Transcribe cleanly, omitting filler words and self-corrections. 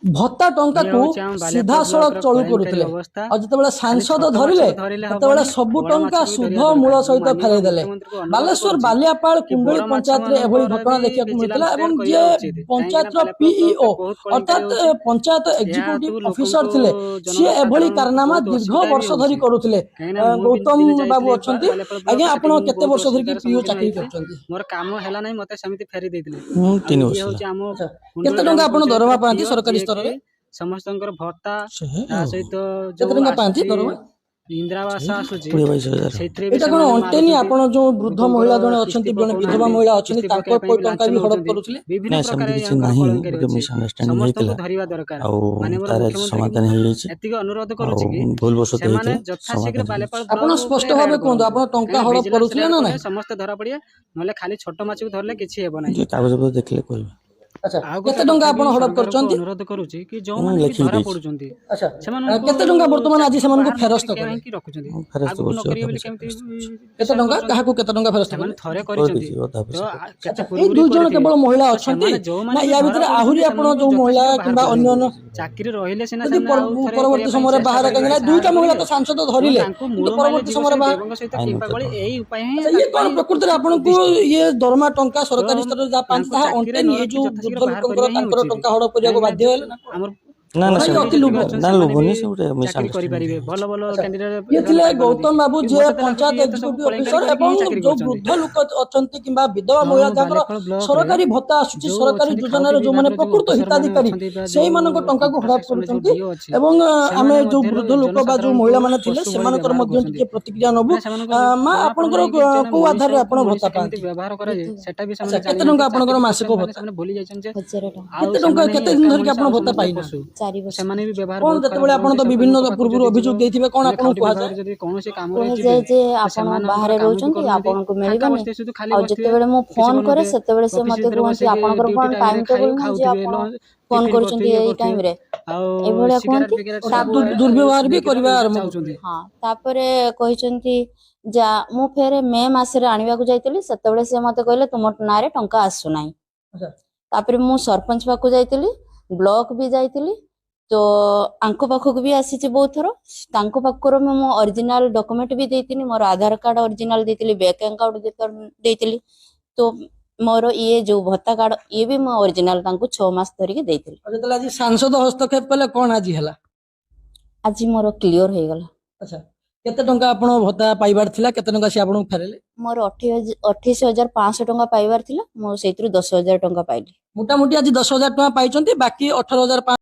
ଭତ୍ତା ଇଏ ଟଙ୍କାକୁ ହେଉଛି ଆମ ବାଲିଆପାଳ ସିଧାସଳଖ ବ୍ଲକର ଚଳୁ କଳେଙ୍କାରୀ କରୁଥିଲେ। ଅବସ୍ଥା। ଆଉ ଯେତେବେଳେ ଖାଲି ସାଂସଦ ଛୋଟ ଧରିଲେ, ମାଛକୁ ଧରିଲେ ସେତେବେଳେ ହବନି, ସବୁ ବଡ଼ ଟଙ୍କା ମାଛକୁ ବି ସୁଧ ଧରିବା ମୂଳ ଦରକାର। ମୁଁ ସହିତ ମାନ୍ୟବର ଫେରାଇ ଦେଲେ। ମୁଖ୍ୟମନ୍ତ୍ରୀଙ୍କୁ ଅନୁରୋଧ ବାଲେଶ୍ୱର କରୁଛି ବାଲିଆପାଳ କି କୁଣ୍ଡଳି ବଡ଼ ପଞ୍ଚାୟତରେ ଏଭଳି ମାଛମାନଙ୍କର ଘଟଣା ବି ଦେଖିବାକୁ ମିଳିଥିଲା ଭିଜିଲାନ୍ସ ଏବଂ ରେଡ୍ ଯିଏ କରିବା ଉଚିତ, କାହିଁକିନା ପଞ୍ଚାୟତର ବାଲିଆପାଳ ପିଇଓ ବ୍ଲକରେ ବହୁତ କଳେଙ୍କାରୀ ଅର୍ଥାତ୍ ହେଉଛି। ପଞ୍ଚାୟତ ଏହା ଏକ୍ଜିକ୍ୟୁଟିଭ ହେତୁ ଅଫିସର ଲୋକଙ୍କୁ, ଥିଲେ, ସିଏ ଏଭଳି ଜନସାଧାରଣଙ୍କୁ କାରନାମା ବହୁତ ଦୀର୍ଘ ଅସୁବିଧା ବି ବର୍ଷ ଧରି ହେଉଛି। କରୁଥିଲେ। କାହିଁକିନା ମୁଁ ବି ଗୌତମ ଦିନେ ବାବୁ ଯାଇଥିଲି ଅଛନ୍ତି। ବାଲିଆପାଳ ବ୍ଲକ, ଆଜ୍ଞା, ସେଠି ଆପଣ ମୁଁ କେତେ ବହୁତ ବର୍ଷ ଧରିକି ଅସୁବିଧାର ପିଇଓ ସମ୍ମୁଖୀନ ଚାକିରି ହେଇଥିଲି। କରୁଛନ୍ତି? ମୋର କାମ ହେଲା ନାହିଁ, ମତେ ସେମିତି ଫେରି ଦେଇଥିଲେ। ମୁଁ ଆଉ 3 ଇଏ ବର୍ଷ ହେଲା। ହେଉଛି ଆମ ଆଚ୍ଛା, କୁଣ୍ଡୁଳି କେତେ ଗ୍ରାମ ଟଙ୍କା ଆପଣ ପଞ୍ଚାୟତର ଦରମା ପାଆନ୍ତି ପିଓ, ସରକାରୀ ଯିଏକି ସ୍ତରରେ? ସମସ୍ତଙ୍କର ଭତ୍ତା, ସେ ତା ସହିତ କେତେ ଯୋଉ ଟଙ୍କା ପାଆନ୍ତି ଆସୁଛି ଦରମା? ଇନ୍ଦିରା ଆବାସ ଆସୁଛି, 20-22 ହଜାର। ସେଇଥିରେ ବି ଏଇଟା କଣ ସେମାନେ ଅଣ୍ଟେନି? ମାରୁଛନ୍ତି। ଆପଣ ଯୋଉ ବୃଦ୍ଧ ଲୋକଙ୍କର ମହିଳା ଜଣେ କିସ୍ତି ଅଛନ୍ତି, ଜଣେ ବିଧବା ପକଉନାହାନ୍ତି, ମହିଳା ଅଛନ୍ତି, କିସ୍ତି ତାଙ୍କ ପକାଇବା ପାଇଁ ବି ଟଙ୍କା ଲାଞ୍ଚ ବି ହଡପ ନେଉଛନ୍ତି। କରୁଥିଲେ? ବିଭିନ୍ନ ନାଇଁ, ପ୍ରକାର ସେମିତି କିଛି ୟାଙ୍କର ନାହିଁ। କଳଙ୍କାରୀ ଗୋଟେ ଅଛି। ମିସଅଣ୍ଡରଷ୍ଟାଣ୍ଡିଂ ସମସ୍ତଙ୍କୁ ହେଇଥିଲା ଧରିବା ଦରକାର। ଆଉ ମାନ୍ୟବର ତାର ଆଜି ମୁଖ୍ୟମନ୍ତ୍ରୀଙ୍କୁ ସମାଧାନ ମୁଁ ହେଇଯାଇଛି। ଏତିକି ଅନୁରୋଧ ଆଉ କରୁଛି କି ଭୁଲ ବଶତଃ ସେମାନେ ହେଇଥିଲା, ଯଥାଶୀଘ୍ର ସମାଧାନ ବାଲିଆପାଳ ହେଇଯାଇଛି। ଆପଣ ବ୍ଲକ ସ୍ପଷ୍ଟ ଉପରେ ଭାବେ ରେଡ୍ କୁହନ୍ତୁ, କରନ୍ତୁ। ଆପଣ ଟଙ୍କା କାହିଁକିନା ହଡପ ଭିଜିଲାନ୍ସ କରୁଥିଲେ ରେଡ୍ ନା କଲେ ନାହିଁ? ସମସ୍ତେ ଧରା ପଡ଼ିବେ, ନହେଲେ ଖାଲି ଛୋଟ ମାଛକୁ ଧରିଲେ କିଛି ହେବ ନାହିଁ। ଯେ କାଗଜପତ୍ର ଦେଖିଲେ କହିବି। ଆଚ୍ଛା, ଆଉ କେତେ ଗୋଟେ ଟଙ୍କା କଥା ବି ଆପଣ ହଡପ ସରକାରଙ୍କୁ କରିଛନ୍ତି? ଅନୁରୋଧ କରୁଛି କି ମୁଁ ଯୋଉମାନେ ବି ଲେଖିକି ଧରା ଦେଇଛି। ପଡୁଛନ୍ତି, ଆଚ୍ଛା, ସେମାନଙ୍କୁ କେତେ ଟଙ୍କା ବର୍ତ୍ତମାନ ଆଜି ଚାକିରିରୁ ସେମାନଙ୍କୁ ବାହାର ନ ଫେରସ୍ତ କରି କଲେ? କାହିଁକି ରଖୁଛନ୍ତି? ମୁଁ ଫେରସ୍ତ ଆଗକୁ ନ କରୁଛି, କରିବେ ଅଧା ବୋଲି ପଇସା କେମିତି ଫେରସ୍ତ କରୁଛି। କେତେ ବିଶ୍ୱାସ ଟଙ୍କା କରୁଛନ୍ତି? କାହାକୁ କେତେ ଟଙ୍କା ଫେରସ୍ତ ସେମାନେ କଲେ? ଥରେ କରିଛନ୍ତି କରିଦେଇଛି, ଅଧା ତ ପଇସା କରିଦେଇଛି। କେତେ ଆଚ୍ଛା, ଏଇ ପୂର୍ବରୁ 2 ଜଣ କରିଥିବେ। କେବଳ ମହିଳା ତ ଅଛନ୍ତି ସେମାନେ ନା ଯୋଉମାନେ ବି ୟା ଧରା ଭିତରେ ଆହୁରି ପଡୁଛନ୍ତି, ଆପଣ ସେମାନଙ୍କୁ ଯୋଉ ମହିଳା ଯଥାଶୀଘ୍ର ବାହାର କିମ୍ବା କରିଦିଅନ୍ତୁ। ଅନ୍ୟାନ୍ୟ ଚାକିରି ରହିଲେ ସିନା ଯଦି ସେମାନେ ଆଉ ଥରେ ପରବର୍ତ୍ତୀ କରିବା ପାଇଁ ସମୟରେ ଚେଷ୍ଟା ବାହାରେ, କରିବେ, କାହିଁକି ନା ସାହସ 2ଟା ମହିଳା ତ କରିବେ। ସାଂସଦ ତେଣୁ ଧରିଲେ, ତାଙ୍କୁ କିନ୍ତୁ ମୂଳ ମାଇଲେ ପରବର୍ତ୍ତୀ ଯିବ ସମୟରେ ସେଇ ବାହାର ଦେବଙ୍କ ସହିତ ଆଇନ କିମ୍ବା ଗଳି, ଅନୁସାରେ ଏଇ ଉପାୟ ହିଁ ଆଚ୍ଛା, ଇଏ ତାଙ୍କ କଣ ପାଇଁ ପ୍ରକୃତରେ ଆପଣଙ୍କୁ ଉଦ୍ଦିଷ୍ଟ। ଇଏ ଦରମା ଟଙ୍କା ତ ସରକାରୀ ସ୍ତରରେ ଯାହା ପାଆନ୍ତି ତାଙ୍କୁ ତାହା ଚାକିରିରେ ଅଣ୍ଟେନି? ନ ଏ ରଖି ଯୋଉ ଯଥାଶୀଘ୍ର ବୃଦ୍ଧ ବାହାର ଲୋକଙ୍କର କରିବା ହିଁ ତାଙ୍କର ଉଚିତ। ଟଙ୍କା ହଡପ କରିବାକୁ କାହିଁକିନା ବାଧ୍ୟ ହେଲେ ନା କଣ? ଆମର ନା ନା, ନା, ଇଏ ସେମିତି ଅତି ଯେତିକି ଲୋଭ। ଅଛନ୍ତି ନା, ସେମାନେ ଲୋଭ ବି ନୁହେଁ, ସେ ଗୋଟେ ଚାକିରି ମିସଅଣ୍ଡରଷ୍ଟାଣ୍ଡିଂ କରିପାରିବେ, ହେଇଯାଇଛି। ଭଲ ଭଲ ଆଚ୍ଛା, କ୍ୟାଣ୍ଡିଡେଟ୍ ଇଏ ସେମାନେ ଥିଲେ ପାଇପାରନ୍ତି। ଗୌତମ ବାବୁ, କିନ୍ତୁ ଯିଏ ମତେ ତ ଲାଗୁଛି ପଞ୍ଚାୟତ ଇଏ ତ ସବୁ ଏକ୍ଜିକ୍ୟୁଟିଭ କଳେଙ୍କାରୀ ଅଫିସର କରିକି ଏବଂ ହିଁ ଚାକିରି ଯୋଉ କରୁଛନ୍ତି। ବୃଦ୍ଧ ଲୋକ ଅଛନ୍ତି କିମ୍ବା ବିଧବା ଆଉ ମହିଳା ଆମ ଯାହାଙ୍କର ବାଲିଆପାଳ ବ୍ଲକରେ ସରକାରୀ ଭତ୍ତା ଆସୁଛି, ଯୋଉ ସରକାରୀ ଅଛନ୍ତି ଯୋଜନାରେ ଖାଉଟି ଯୋଉମାନେ ବିଭାଗର ଯୋଉ ପ୍ରକୃତ ଅଫିସର ମାନେ ହିତାଧିକାରୀ, ଅଛନ୍ତି ବା ଯୋଉ ସେଇମାନଙ୍କ ଟଙ୍କାକୁ କମ୍ପ୍ୟୁଟର ହଡପ ସେକ୍ସନରେ ଯୋଉ କରୁଛନ୍ତି। ଡିଓ ଅଛି, ଏବଂ ଆମେ ସେମାନେ ଯୋଉ ମଧ୍ୟ ବୃଦ୍ଧ ଲୋକ ବା ଯୋଉ ଜନସାଧାରଣଙ୍କୁ ମହିଳା ମାନେ ଥିଲେ ପଶୁ ଭଳି ସେମାନଙ୍କର ବ୍ୟବହାର ମଧ୍ୟ କରୁଛନ୍ତି। ଟିକେ ପ୍ରତିକ୍ରିୟା ନବୁ। ମାନେ ସେମାନଙ୍କୁ ମା, ଜଣା ଆପଣଙ୍କର ପଡୁନାହିଁ କି ଜଣେ କୋଉ ଆଧାରରେ ମଣିଷକୁ ଆପଣ ମଣିଷ ଭତ୍ତା କେମିତି ପାଆନ୍ତି? ବ୍ୟବହାର କରାଯାଏ ସେଟା ବି ଆଚ୍ଛା, ସେମାନେ କେତେ ଜାଣିନାହାନ୍ତି। ଟଙ୍କା ଆପଣଙ୍କର ଚାକିରି ମାସିକ କରିଛନ୍ତି ମାନେ ଭତ୍ତା? ସେମାନେ ଭୁଲି ଯାଇଛନ୍ତି ଯେ 1000 ଟଙ୍କା। ଆଉ କେତେ ଟଙ୍କା, ସେମାନେ ହିଁ କେତେ ଏକା ଦିନ ଧରିକି ମଣିଷ ଆପଣ ଆଉ ଭତ୍ତା ସମସ୍ତେ ପାଇନାହାନ୍ତି? ପଶୁ। 4 ବର୍ଷ। ସେମାନେ ବି ବ୍ୟବହାର କଣ ବହୁତ ଖରାପ ଯେତେବେଳେ ଆପଣ କରନ୍ତି। ତ ବିଭିନ୍ନ ଲୋକଙ୍କ ପାଖକୁ ପୂର୍ବରୁ ଯଦି ଯିବ, ଅଭିଯୋଗ ଦେଇଥିବେ, କଣ ମାନେ ଆପଣଙ୍କୁ ଖାଉଟି କୁହାଯାଏ? ବିଭାଗରେ ଯଦି କୌଣସି କାମରେ ଯିବେ, କୁହାଯାଏ ଯେ ତ ଆପଣ ସେମାନଙ୍କର ବାହାରେ କାମ ବି ରହୁଛନ୍ତି, କରୁନାହାନ୍ତି, ଆପଣଙ୍କୁ ଫାଙ୍କା ମିଳିବନି। ବସିଥିବେ, ସୁଧୁ ଖାଲି ଆଉ ବସିଥିବେ, ଯେତେବେଳେ ମୁଁ କିଛି ଫୋନ କରେ କରୁନଥିବେ। ସେତେବେଳେ ସେ ଅଫିସ ମତେ ଭିତରେ କୁହନ୍ତି ବସିକି ଆପଣଙ୍କର ଡ୍ୟୁଟି କଣ ଟାଇମରେ ଟାଇମ ଖାଇ ଟେବୁଲ ନାହିଁ ଯେ ଖାଉଥିବେ, ଆପଣ ଲଞ୍ଚ ଫୋନ ଟିଫିନ କରୁଛନ୍ତି କରୁଥିବେ, ଇଏ ଏଇ କରୁଥିବେ, ଟାଇମରେ, ଆଉ ଏଇଭଳିଆ ସିଗାରେଟ କୁହନ୍ତି। ଫିଗାରେଟ ଅର୍ଥାତ୍ ସବୁ ଦୁର୍ବ୍ୟବହାର ବି ନେଇକି କରିବା ଆରମ୍ଭ ଯାଉଛନ୍ତି। କରୁଥିଲେ। ହଁ, ତାପରେ କହିଛନ୍ତି ଯା ମୁଁ ଫେରେ ମେ ମାସରେ ଆଣିବାକୁ ଯାଇଥିଲି, ସେତେବେଳେ ସେ ମତେ କହିଲେ ତୁମ ନାଁରେ ଟଙ୍କା ଆସୁନାହିଁ। ଆଚ୍ଛା। ତାପରେ ମୁଁ ସରପଞ୍ଚ ପାଖକୁ ଯାଇଥିଲି, ବ୍ଲକ ବି ଯାଇଥିଲି, ତ ଆଙ୍କ ପାଖକୁ ବି ଆସିଛି ବହୁତ ଥର। ତାଙ୍କ ପାଖରୁ ମୁଁ ମୋ ଅରିଜିନାଲ ଡକୁମେଣ୍ଟ ବି ଦେଇଥିଲି, ମୋର ଆଧାର କାର୍ଡ ଅରିଜିନାଲ ଦେଇଥିଲି, ବ୍ୟାଙ୍କ ଆକାଉଣ୍ଟ ଦେଇଥିଲି, ତ ମୋର ଇଏ ଯୋଉ ଭତ୍ତା କାର୍ଡ ଇଏ ବି ମୁଁ ଅରିଜିନାଲ ତାଙ୍କୁ 6 ମାସ ଧରିକି ଦେଇଥିଲି। ଆଉ ଯେତେବେଳେ ଆଜି ସାଂସଦ ହସ୍ତକ୍ଷେପ କଲେ, କଣ ଆଜି ହେଲା? ଆଜି ମୋର କ୍ଲିୟର ହେଇଗଲା। ଆଚ୍ଛା, କେତେ ଟଙ୍କା ଆପଣ ଭତ୍ତା ପାଇବାର ଥିଲା, କେତେ ଟଙ୍କା ସେ ଆପଣଙ୍କୁ ଫେରେଇଲେ? ମୋର 28,500 ଟଙ୍କା ପାଇବାର ଥିଲା, ମୁଁ ସେଇଥିରୁ 10,000 ଟଙ୍କା ପାଇଲି। ମୋଟାମୋଟି ଆଜି 10,000 ଟଙ୍କା ପାଇଛନ୍ତି, ବାକି 18,500